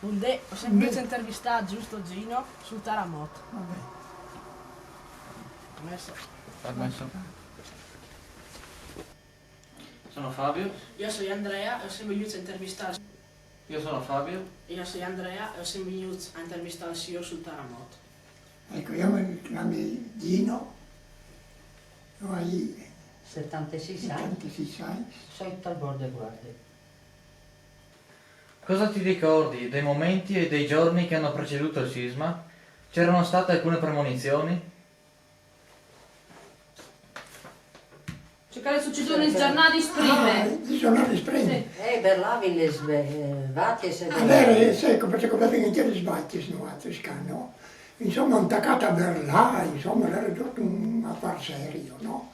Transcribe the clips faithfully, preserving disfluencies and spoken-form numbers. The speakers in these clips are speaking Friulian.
Bundì, o soi vegnût a intervistâ Giusto Gino sul taramot. Permesso? Permesso. Sono Fabio. Jo o soi Andrea e o soi vegnût a intervistâ. Io sono Fabio. Jo o soi Andrea e o soi vegnût a intervistâ il siôr sul taramot. Ecco, io mi chiamo Gino, ho settantasei anni, settantasei anni, sono al bordo guardia. Cosa ti ricordi dei momenti e dei giorni che hanno preceduto il sisma? C'erano state alcune premonizioni? Cioè, che è successo nel giornale di prima? Ah, i giornali prima. Sì. Eh, parlavi le svate, se... Allora, sì, come se parlavi anche le svate, no, altro scano. Insomma, un taccato a parlare, insomma, era tutto un affare serio, no?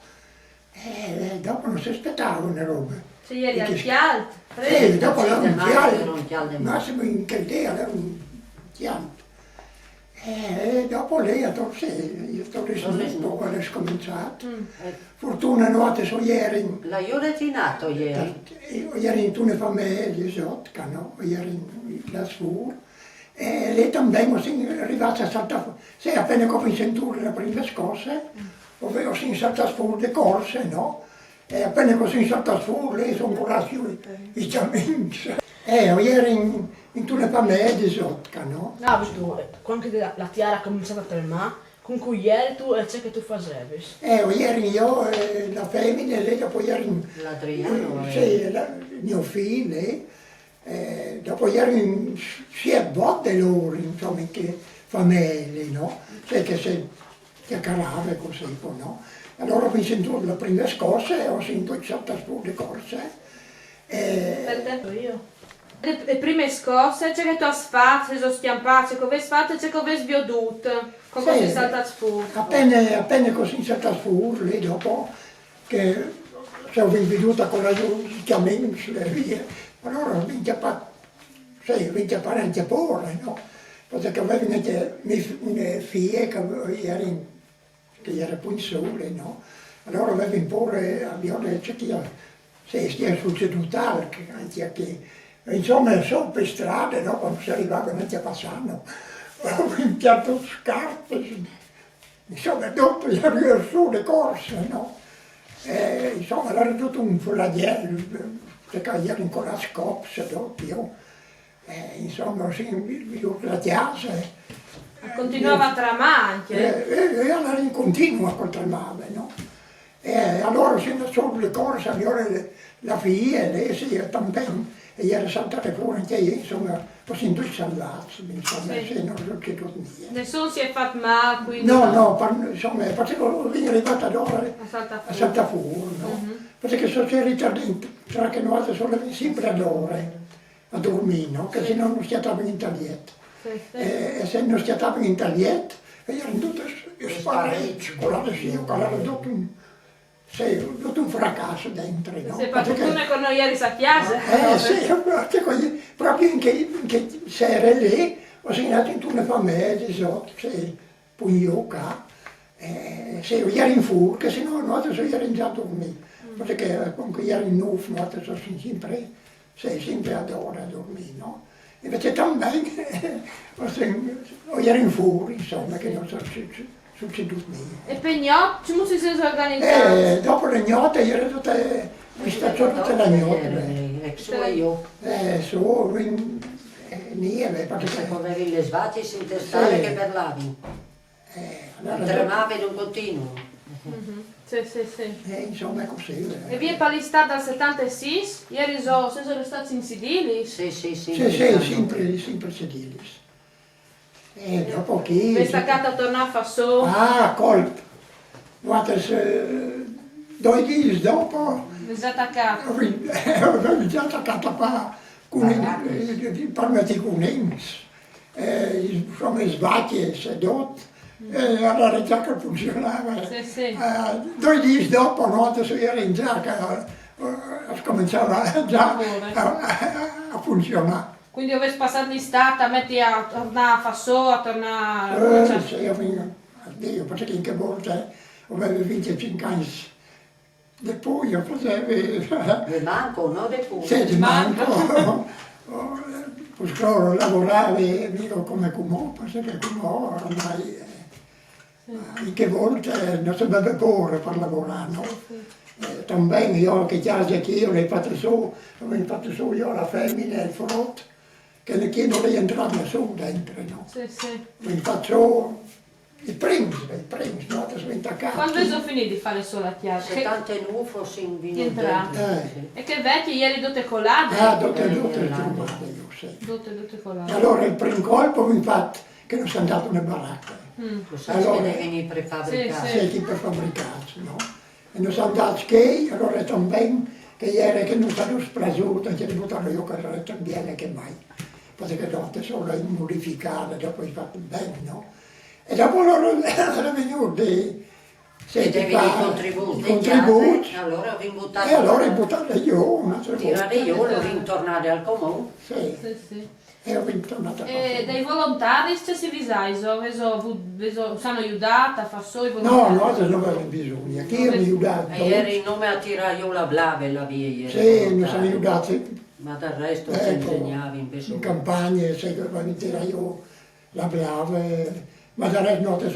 E dopo non si aspettava una roba. Cioè, ieri al Chialt, eh, dopo era un Chialt, massimo in che idea era un Chialt. E dopo lei ha torto, io torno un po' quando è scominciato. Mm. Fortuna notte so ieri. La Iole è nato ieri. Ieri in tune famiglie, esotica, no? Ieri in la Sur. E lei tambe, ma si arrivati a saltare fuori. Sì, appena che ho sentito la prima scossa, ho, ho sentito saltare fuori le corse, no? E appena che ho sentito saltare fuori, lei sono corsi i camini. Eh, ieri in, in tune famiglie, esotica, no? No, ho visto, quando la tiara ha cominciato a tremare, con cui eri tu e ciò che tu facevi? Eh, ieri io, eh, la femmina, e lei dopo ieri... L'Adriano, eh, sì, la, mio figlio, eh, dopo ieri si è botte loro, insomma, in che famiglie, no? Cioè che si chiacchierava così, no? Allora ho sentito la prima scossa e ho sentito certe spure corse. E... Per tempo io. Le, le prime scosse, ciò che tu hai fatto, se sono schiampate, ciò che ho fatto, ciò che ho viodût, come sì, sei saltato fuori. Appena, appena così saltato fuori, lì dopo che sono venuta con la giù, i camini sulle vie, allora ho inchiappato, sai, ho inchiappato anche paura, no? Perché avevo anche mie figlie che erano, che era più in sole, no? Allora avevo paura, abbiamo detto che io, se stia succeduto altro, anche che, insomma, sono per strada, no? Quando si arrivava anche a Passano, avevo impiantato scarpe, insomma, dopo la riazione corsa, no? Eh, insomma, era tutto un flagello, perché ero ancora scops, dopo, eh, insomma, sì, mi, mi la chiesa. Eh, continuava a tramare anche? Eh, eh, eh, era in continuo col tremare, no? E allora, se non sono le corse, allora le, la figlia, lei si è tampen, e era saltata fuori anche io, insomma, ho sentito il salvazzo, insomma, sì, non so che dormire. Nessuno si è fatto male, quindi... No, no, par, insomma, perché sono arrivata allora a saltare fuori, no? Perché sono ritardato, sarà che noi siamo sempre all'ora a dormire, no? Che se no non schiattavano in taglietto. Sì, sì. E, e se non schiattavano in taglietto, e erano tutti sparati, colati, sì, io colavo tutto un, sì, tutto un fracasso dentro, no? Sì, per fortuna che non eri a casa. Eh, sì, proprio in che, in che sera lì, ho segnato in una famiglia, diciotto, sì. Poi io qua, eh, se io ero in furia, che se no noi se ero già dormiti, perché comunque ero in ufficio, noi siamo sempre, sei sempre ad ora a dormire, no? Invece tambe, o ero in furia, insomma, che non so se succede niente. E per gnot, come si sono organizzati? Eh, dopo le gnotte, io ero tutta, mi sta tutta la gnotte. Eh, su, in, eh, niente, perché... Se poverin le svacce si intestare che parlavi. Eh, allora, Tremava in un continuo. Mhm. Sì, sì, sì. Eh, insomma, è così. E via Palistà dal settantasei, ieri so, se sono stati in Sedilis? Sì, sì, sì. Sì, sì, sempre, sempre Sedilis. E dopo chi... Questa carta torna a far so. Ah, colpo. Guarda, se, due giorni dopo... È stata carta. È stata carta per, con, per mettere con eh, insomma, svacce, sedot, e allora già che funzionava. Sì, sì. Eh, due giorni dopo, no, adesso ero in giacca, eh, scominciava già a, a, a funzionare. Quindi avessi passato l'estate a mettere a tornare a far so, a tornare... Eh, sì, io mi, Dio, perché in che volta, eh, avevo venticinque anni, Depuglio, facevi... De manco, no depuglio. Sì, de manco. Cosclor lavorave mica come cumò, parché cumò ormai, eh, in chê volte no se veve pôre par lavorâ, no? Eh, tanben jo chê cjase chi, jo le ai fate sô, le ai fate sô jo, la femine e il frot, che chi no rientrave nessun dentri, no? Sì, sì. Le ai fate sô i prins, i prins, no? Che o sin tacâts. Cuant vêso finît di fâ sô la cjase? Setantenûf o sin vignûts Entrâts. dentri. Eh. Sì. E chê vecje e jere dote colade? Ah, dote, Eh, dote là. Cjumade, jo, sì. Dote, dote colade. E alore il prin colp o vin fat che no sin andâts in barache. Così Allora. Si vedevin i prefabricâts. Sì, sì. Sì, chi prefabricâts, no? E no sin andâts chei, alore tanben che e jere che no s'aveve plasût, ancje di butâle jo chê rete, biele che mai. Parché dopo solo modificade, dopo o ai fat ben, no? E dopo alore o jere vignût di... Se devi i contribûts di cjase, alore o vin butât... E alore o ai butât jo une altre volte. Tirât jo, o vin tornât al comun. Sì. Sì, sì. E o vin tornât a... E dai volontaris ce si visaiso? Vêso, vêso, us àn judât a fâ sô i No, volontaris? no, no vevin bisugne. Chi o vin judât E jeri nome a tirâ jo la blave, la vie, jeri... Sì, nus àn judât, sì. Ma dal rest o Eco, s'inzegnavin, in campagne, se o vevin tirât jo la blave, ma dal rest no, se,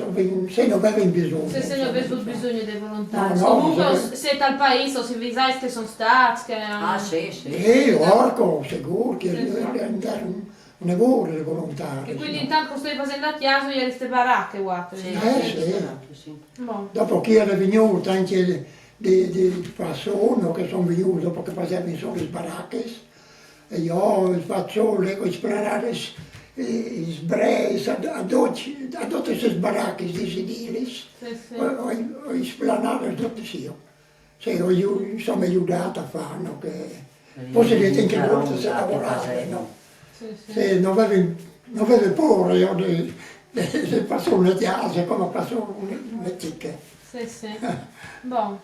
se no vevin bisugne. Se, se no vêso bisugne di volontaris. No, no, Comunque, sì. se tal paîs o si visais che a son stâts, che... Ah, sì, sì. Eh, orco, sigûr, che Sì, sì. al jere un, un lavôr di volontaris, E cuindi no? intant che o stoi fasint la cjase, o jeri te barache, vualtris? Sì, Eh, sì, sì. esatto, sì. Bon. Dopo chi al è vignût ancje di, di fâ sô, no, che a son vignûts dopo che o fasevin sô lis barachis, e jo o ai fat sô, eco, lis planadis, eh, lis breis, a, a dut, a dutis lis barachis, di sidilis, Sì, sì. o, o, o lis planadis dutis jo. Sì, o ai ju-, insome, judât a fâ, no, che... Forsit ancje volte se lavorave, no? Sì, sì. Sì, no vevi, no vevi pôre jo di, di, di fâ sô une cjase, come o ai fat sô une, une cjiche. Sì, sì. Bon.